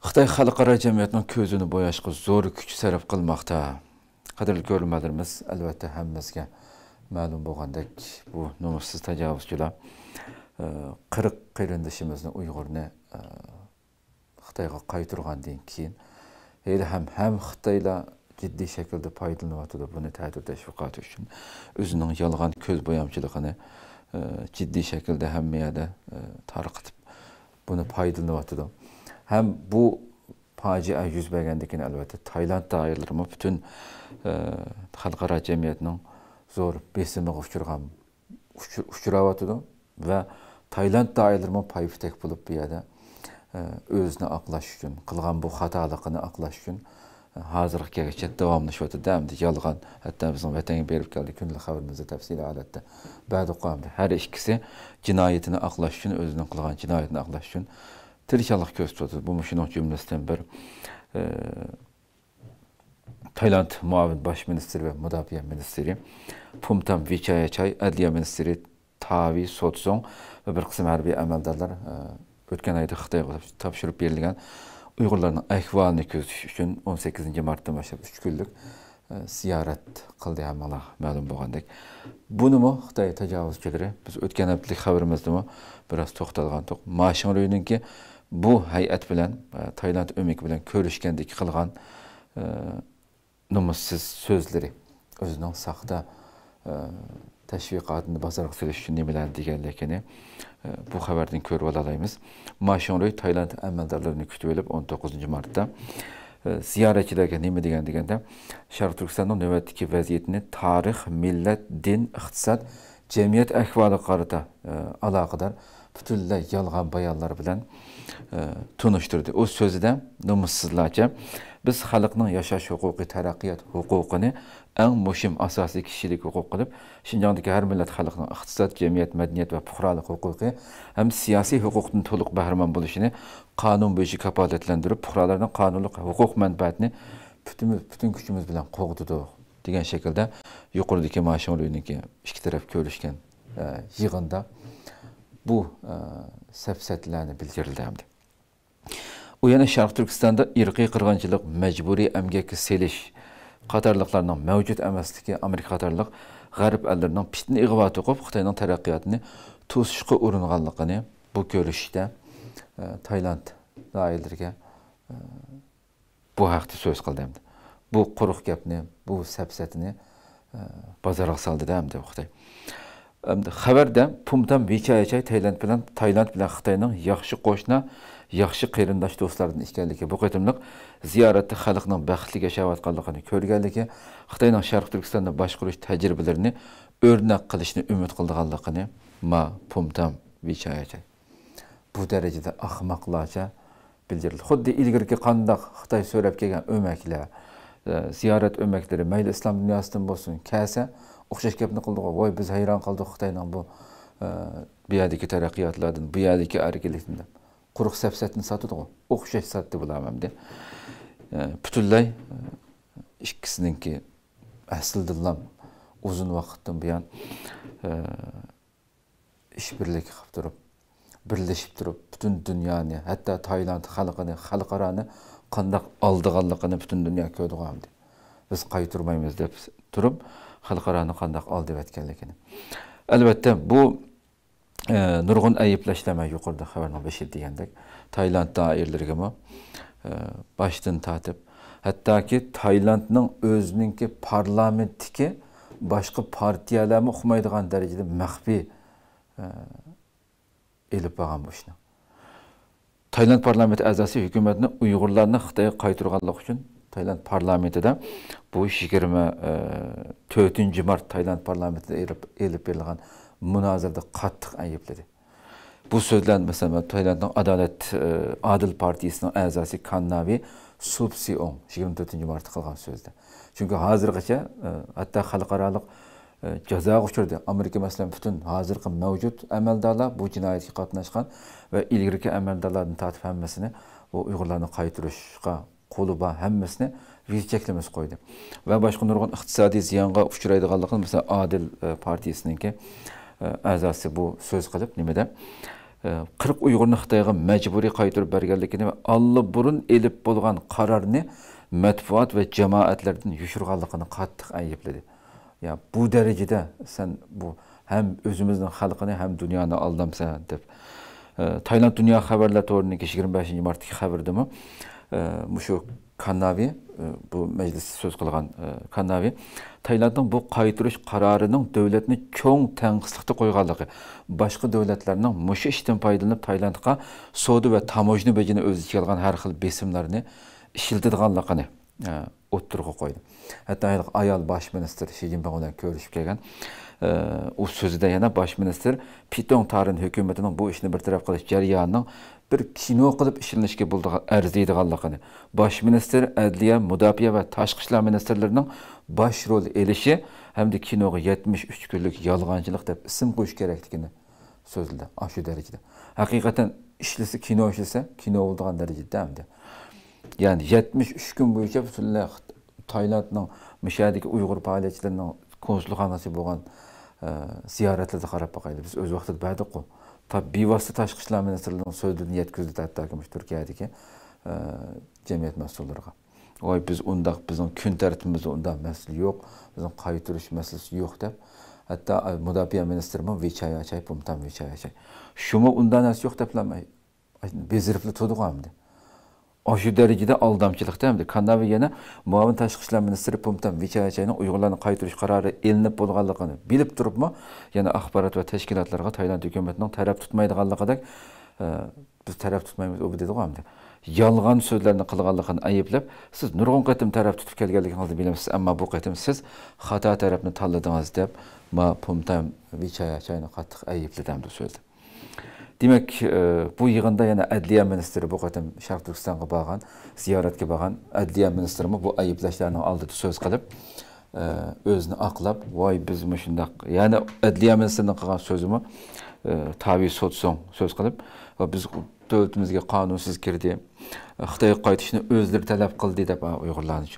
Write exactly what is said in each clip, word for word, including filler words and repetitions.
خىتاي خەلقئارا جەمئىيەتنىڭ كۆزىنى بوياشقا زور كۈچ سەرپ قىلماقتا. قەدىرلىك كۆرۈرمەنلىرىمىز، ئەلۋەتتە ھەممىمىزگە مەلۇم بولغاندەك، بۇ نومۇسسىز تاجاۋۇزچىلار، ئە، قىرىق قېرىندىشىمىزنى، ئۇيغۇرنى، ئە، خىتايغا قايتۇرغاندىن كېيىن، ھېلىھەم ھەم خىتايلار جىددىي شەكىلدە پايدىلىنىۋاتىدۇ، بۇنى تەتۈر تەشۋىقاتى ئۈچۈن ئۆزىنىڭ يالغان كۆز بويامچىلىقىنى، ئە، جىددىي شەكىلدە ھەممە يەردە، ئە، تارقىتىپ، بۇنى پايدىلىنىۋاتىدۇ. ھەم بۇ پاجىئە يۈز بەرگەندىن كېيىن، ئەلۋەتتە، تايلاند دائىرىلىرىمۇ پۈتۈن، ئە، خەلقئارا جەمئىيەتنىڭ زور بېسىمىغا ئۇچرىغان، ئۇچ-، ئۇچراۋاتىدۇ ۋە تايلاند دائىرىلىرىمۇ پايپېتەك بولۇپ بۇ يەردە، ئە، ئۆزىنى ئاقلاش ئۈچۈن، قىلغان بۇ خاتالىقىنى ئاقلاش ئۈچۈن، ئە، ھازىرغا كەلگۈچە داۋاملىشىۋاتىدۇ. ئەمدى يالغان، ھەتتا بىزنىڭ ۋەتەنگە بېرىپ كەلدى، كۈندىلىك خەۋىرىمىزدە تەپسىلىي ھالەتتە بەردۇق ئەمدى. ھەر ئىككىسى جىنايىتىنى ئاقلاش ئۈچۈن، ئۆزىنىڭ قىلغان جىنايىتىنى ئاقلاش ئۈچۈن تىرىشچانلىق كۆرسىتىۋاتىدۇ. بۇمۇ شۇنىڭ جۈملىسىدىن بىر، ئە، تايلاند مۇئاۋىن باش مىنىستىرى ۋە مۇداپىئە مىنىستىرى پۇمتام ۋىچاياچاي، ئەدلىيە مىنىستىرى تاۋى سوتسوڭ ۋە بىر قىسىم ھەربىي ئەمەلدارلار، ئە، ئۆتكەن ئايدا خىتايغا تاپشۇرۇپ بېرىلگەن ئۇيغۇرلارنىڭ ئەھۋالىنى كۆزىتىش ئۈچۈن ئون سەككىزىنچى مارتتىن باشلاپ ئۈچ كۈنلۈك، ئە، زىيارەت قىلدى، ھەممىڭلار مەلۇم بولغاندەك. بۇنىمۇ خىتاي تاجاۋۇزچىلىرى، بىز ئۆتكەن ھەپتىلىك خەۋىرىمىزدىمۇ بىراز توختالغانتۇق. ما شىڭرۇينىڭكى بۇ ھەيئەت بىلەن، ئە، تايلاند ئۆمىكى بىلەن كۆرۈشكەندىكى قىلغان، ئە، نومۇسسىز سۆزلىرى، ئۆزىنىڭ ساختا، ئە، تەشۋىقاتىنى بازارغا سېلىش ئۈچۈن نېمىلەرنى دېگەنلىكىنى، ئە، بۇ خەۋەردىن كۆرۈۋالالايمىز. ما شىڭرۇي تايلاند ئەمەلدارلىرىنى كۈتۈۋېلىپ، ئون توققۇزىنچى مارتتا، ئە، زىيارەتچىلەرگە نېمە دېگەن دېگەندە، شەرقىي تۈركىستاننىڭ نۆۋەتتىكى ۋەزىيىتىنى تارىخ، مىللەت، دىن، ئىقتىساد، جەمئىيەت ئەھۋالىغا قارىتا، ئە، ئالاقىدار پۈتۈنلەي يالغان بايانلار بىلەن، ئە، تونۇشتۇردى. ئۇ سۆزىدە نومۇسسىزلارچە، بىز خەلقنىڭ ياشاش ھوقۇقى، تەرەققىيات ھوقۇقىنى ئەڭ مۇھىم ئاساسىي كىشىلىك ھوقۇق قىلىپ، شىنجاڭدىكى ھەر مىللەت خەلقنىڭ ئىقتىساد، جەمئىيەت، مەدەنىيەت ۋە پۇقرالىق ھوقۇقى ھەمدە سىياسىي ھوقۇقتىن تولۇق بەھرىمەن بولۇشىنى قانۇن بويىچە كاپالەتلەندۈرۈپ، پۇقرالارنىڭ قانۇنلۇق ھوقۇق مەنپەئەتىنى پۈتۈن، پۈتۈن كۈچىمىز بىلەن قوغدىدۇق، دېگەن شەكىلدە يۇقىرىدىكى ما شىڭرۇينىڭكى ئىككى تەرەپ كۆرۈشكەن، ئە، يىغىندا بۇ، ئە، سەپسەتىلەرنى بىلدۈردى ئەمدى. ئۇ يەنە شەرقىي تۈركىستاندا ئىرقىي قىرغىنچىلىق، مەجبۇرىي ئەمگەككە سېلىش قاتارلىقلارنىڭ مەۋجۇت ئەمەسلىكى، ئامېرىكا قاتارلىق غەرب ئەللىرىنىڭ پىتنە ئىغۋا توقۇپ، خىتاينىڭ تەرەققىياتىنى توسۇشقا ئۇرۇنغانلىقىنى بۇ كۆرۈشۈشتە، ئە، تايلاند دائىرىلىرىگە، ئە، بۇ ھەقتە سۆز قىلدى ئەمدى. بۇ قۇرۇق گەپنى، بۇ سەپسەتىنى، ئە، بازارغا سالدى-دە ئەمدى خىتاي. ئەمدى خەۋەردە پۇمتام ۋىچايچاي تايلاند بىلەن، تايلاند بىلەن خىتاينىڭ ياخشى قوشنا، ياخشى قېرىنداش دوستلاردىن ئىكەنلىكى، بۇ قېتىملىق زىيارەتتە خەلقنىڭ بەختلىك ياشاۋاتقانلىقىنى كۆرگەنلىكى، خىتاينىڭ شەرقىي تۈركىستاندا باشقۇرۇش تەجرىبىلىرىنى ئۆرنەك قىلىشنى ئۈمىد قىلىدىغانلىقىنى ما پۇمتام ۋىچايچاي بۇ دەرىجىدە ئەخمەقلەرچە بىلدۈرۈلدى. خۇددى ئىلگىرىكى قانداق خىتاي سۆرەپ كەلگەن ئۆمەكلەر، ئە، زىيارەت ئۆمەكلىرى، مەيلى ئىسلام دۇنياسىدىن بولسۇن، كەلسە ئوخشاش گەپنى قىلىدىغۇ. ۋاي، بىز ھەيران قالدۇق خىتاينىڭ بۇ، ئە، بۇ يەردىكى تەرەققىياتلاردىن، بۇ يەردىكى ئەركىنلىكتىن دەپ. قۇرۇق سەپسەتىنى ساتىدىغۇ. ئوخشاش ساتتى بۇلار ئەمدى. ئە، پۈتۈنلەي، ئە، ئىككىسىنىڭكى ئەسلىدىنلا ئۇزۇن ۋاقىتتىن بۇيان، ئە، ئىشبىرلىك قىلىپ تۇرۇپ، بىرلىشىپ تۇرۇپ، پۈتۈن دۇنيانى، ھەتتا تايلاند خەلقىنى، خەلقئارانى قانداق ئالدىغانلىقىنى پۈتۈن دۇنيا كۆردىغۇ ئەمدى. بىز قايتۇرمايمىز دەپ تۇرۇپ، خەلقئارانى قانداق ئالدىۋەتكەنلىكىنى. ئەلۋەتتە، بۇ، ئە، نۇرغۇن ئەيىبلەشلەر، مەن يۇقىرىدا خەۋەرنىڭ بېشىدا دېگەندەك، تايلاند دائىرىلىرىگىمۇ، ئە، باشتىن تارتىپ، ھەتتاكى تايلاندنىڭ ئۆزىنىڭكى پارلامېنتتىكى باشقا پارتىيەلەرمۇ ئۇقمايدىغان دەرىجىدە مەخپىي، ئە، ئېلىپ بارغان بۇ ئىشنى. تايلاند پارلامېنت ئەزاسى ھۆكۈمەتنى ئۇيغۇرلارنى خىتايغا قايتۇرغانلىقى ئۈچۈن تايلاند پارلامېنتىدا بۇ يىگىرمە تۆتىنچى مارت تايلاند پارلامېنتىدا ئېلىپ، ئېلىپ بېرىلغان مۇنازىرىدە قاتتىق ئەيىبلىدى. بۇ سۆزلەر، مەسىلەن، تايلاندنىڭ ئادالەت، ئە، ئادىل پارتىيىسىنىڭ ئەزاسى كانناۋى سۇپسىئوڭ يىگىرمە تۆتىنچى مارتتا قىلغان سۆزدە. چۈنكى ھازىرغىچە، ئە، ھەتتا خەلقئارالىق، ئە، جازاغا ئۇچرىدى. ئامېرىكا، مەسىلەن، پۈتۈن ھازىرقى مەۋجۇت ئەمەلدارلار، بۇ جىنايەتكە قاتناشقان ۋە ئىلگىرىكى ئەمەلدارلاردىن تارتىپ ھەممىسىنى بۇ ئۇيغۇرلارنى قايتۇرۇشقا قولى بار ھەممىسىنى ۋىزا چەكلىمىسى قويدى. ۋە باشقا نۇرغۇن ئىقتىسادىي زىيانغا ئۇچرايدىغانلىقىنى، مەسىلەن، ئادىل، ئە، پارتىيىسىنىڭكى، ئە، ئەزاسى بۇ سۆز قىلىپ، نېمىدە، قىرىق ئۇيغۇرنى خىتايغا مەجبۇرىي قايتۇرۇپ بەرگەنلىكىنى ۋە ئاللىبۇرۇن ئېلىپ بولغان قارارنى مەتبۇئات ۋە جامائەتلەردىن يوشۇرغانلىقىنى قاتتىق ئەيىبلىدى. يا بۇ دەرىجىدە سەن بۇ ھەم ئۆزىمىزنىڭ خەلقىنى، ھەم دۇنيانى ئالدامسەن دەپ. ئە، تايلاند دۇنيا خەۋەرلەر تورىنىڭكى يىگىرمە بەشىنچى مارتتىكى خەۋىرىدىمۇ، ئە، مۇشۇ كانناۋى، ئە، بۇ مەجلىستە سۆز قىلغان، ئە، كانناۋى تايلاندنىڭ بۇ قايتۇرۇش قارارىنىڭ دۆلەتنى چوڭ تەڭقىسلىقتا قويغانلىقى، باشقا دۆلەتلەرنىڭ مۇشۇ ئىشتىن پايدىلىنىپ تايلاندقا سودا ۋە تاموژنا بېجىنى ئۆز ئىچىگە ئالغان ھەر خىل بېسىملارنى ئىشلىتىدىغانلىقىنى، ئە، ئوتتۇرىغا قويدى. ھەتتا ھېلىقى ئايال باش مىنىستىر شى جىنپىڭ بىلەن كۆرۈشۈپ كەلگەن. ئە، ئۇ سۆزىدە يەنە باش مىنىستىر پىتوڭ تارىن ھۆكۈمىتىنىڭ بۇ ئىشنى بىر تەرەپ قىلىش جەريانىنىڭ بىر كىنو قىلىپ ئىشلىنىشكە بولىدىغان، ئەرزىيدىغانلىقىنى، باش مىنىستىر، ئەدلىيە، مۇداپىئە ۋە تاشقى ئىشلار مىنىستىرلىرىنىڭ باش رول ئېلىشى ھەمدە كىنوغا يەتمىش ئۈچ كۈنلۈك يالغانچىلىق دەپ ئىسىم قويۇش كېرەكلىكىنى سۆزلىدى. ئاشۇ دەرىجىدە. ھەقىقەتەن ئىشلىسە، كىنو ئىشلىسە، كىنو بولىدىغان دەرىجىدە ئەمدى. يەنى يەتمىش ئۈچ كۈن بويىچە پۈتۈنلەي تايلاندنىڭ مۇشۇ يەردىكى ئۇيغۇر پائالىيەتچىلىرىنىڭ كونسۇلخانىسى بولغان، ئە، زىيارەتلىرىدە قاراپ باقايلى. بىز ئۆز ۋاقتىدا بەردۇققۇ. تا بىۋاسىتە تاشقى ئىشلار مىنىستىرلىرىنىڭ سۆزلىرىنى يەتكۈزدى، ھەتتاكى مۇشۇ تۈركىيەدىكى، ئە، جەمئىيەت مەسئۇللىرىغا. ۋاي، بىز ئۇنداق، بىزنىڭ كۈن تەرتىپىمىزدە ئۇنداق مەسىلە يوق، بىزنىڭ قايتۇرۇش مەسىلىسى يوق دەپ، ھەتتا، ئە، مۇداپىئە مىنىستىرىمۇ ۋىچاياچاي، پۇمتام ۋىچاياچاي. شۇمۇ ئۇنداق نەرسە يوق دەپلا بېزىرىپلا تۇردىغۇ ئەمدى. ئاشۇ دەرىجىدە ئالدامچىلىقتا ئەمدى. كانناۋى يەنە مۇئاۋىن تاشقى ئىشلار مىنىستىرى پۇمتام ۋىچاياچاينىڭ ئۇيغۇرلارنى قايتۇرۇش قارارى ئېلىنىپ بولغانلىقىنى بىلىپ تۇرۇپمۇ، يەنە ئاخبارات ۋە تەشكىلاتلارغا تايلاند ھۆكۈمىتىنىڭ تەرەپ تۇتمايدىغانلىقىدەك، ئە، بىز تەرەپ تۇتمايمىز، ئۇ دېدىغۇ ئەمدى. يالغان سۆزلەرنى قىلغانلىقىنى ئەيىبلەپ، سىز نۇرغۇن قېتىم تەرەپ تۇتۇپ كەلگەنلىكىڭىزنى بىلىمىز، ئەمما بۇ قېتىم سىز خاتا تەرەپنى تاللىدىڭىز دەپ، ما پۇمتام ۋىچاياچاينى قاتتىق ئەيىبلىدى ئەمدى سۆزدە. دېمەك، ئى، بۇ يىغىندا يەنە ئەدلىيە مىنىستىرى بۇ قېتىم شەرقىي تۈركىستانغا بارغان، زىيارەتكە بارغان ئەدلىيە مىنىستىرىمۇ بۇ ئەيىبلەشلەرنىڭ ئالدىدا سۆز قىلىپ، ئى، ئۆزىنى ئاقلاپ، ۋاي، بىز مۇشۇنداق، يەنى ئەدلىيە مىنىستىرىنىڭ قىلغان سۆزىمۇ، ئى، تاۋى سوتسوڭ سۆز قىلىپ، ۋە بىز دۆلىتىمىزگە قانۇنسىز كىردى، خىتايغا قايتىشنى ئۆزلىرى تەلەپ قىلدى دەپ، ئۇيغۇرلارنى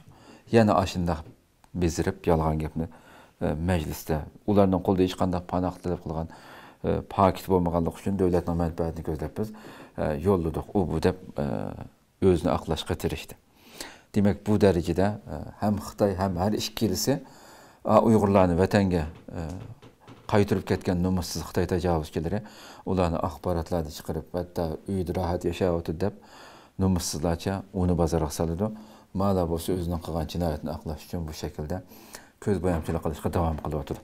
يەنە ئاشۇنداق بېزىرىپ، يالغان گەپنى، ئە، مەجلىستە، ئۇلارنىڭ قولىدا ھېچقانداق پاناھ تەلەپ قىلغان، ئە، پاكىتى بولمىغانلىقى ئۈچۈن، دۆلەتنىڭ مەنپەئەتىنى كۆزلەپ بىز، ئە، يوللىدۇق، ئۇ بۇ دەپ، ئە، ئۆزىنى ئاقلاشقا تىرىشتى. دېمەك، بۇ دەرىجىدە، ئە، ھەم خىتاي، ھەم ھەر ئىككىلىسى، ئا، ئۇيغۇرلارنى ۋەتەنگە، ئە، قايتۇرۇپ كەتكەن نومۇسسىز خىتاي تاجاۋۇزچىلىرى، ئۇلارنى ئاخباراتلاردا چىقىرىپ، ھەتتا ئۆيىدە راھەت ياشاۋاتىدۇ دەپ، نومۇسسىزلارچە ئۇنى بازارغا سالىدۇ. مالا بولسا ئۆزىنىڭ قىلغان جىنايىتىنى ئاقلاش ئۈچۈن بۇ شەكىلدە كۆز بويامچىلىق قىلىشقا داۋام قىلىۋاتىدۇ.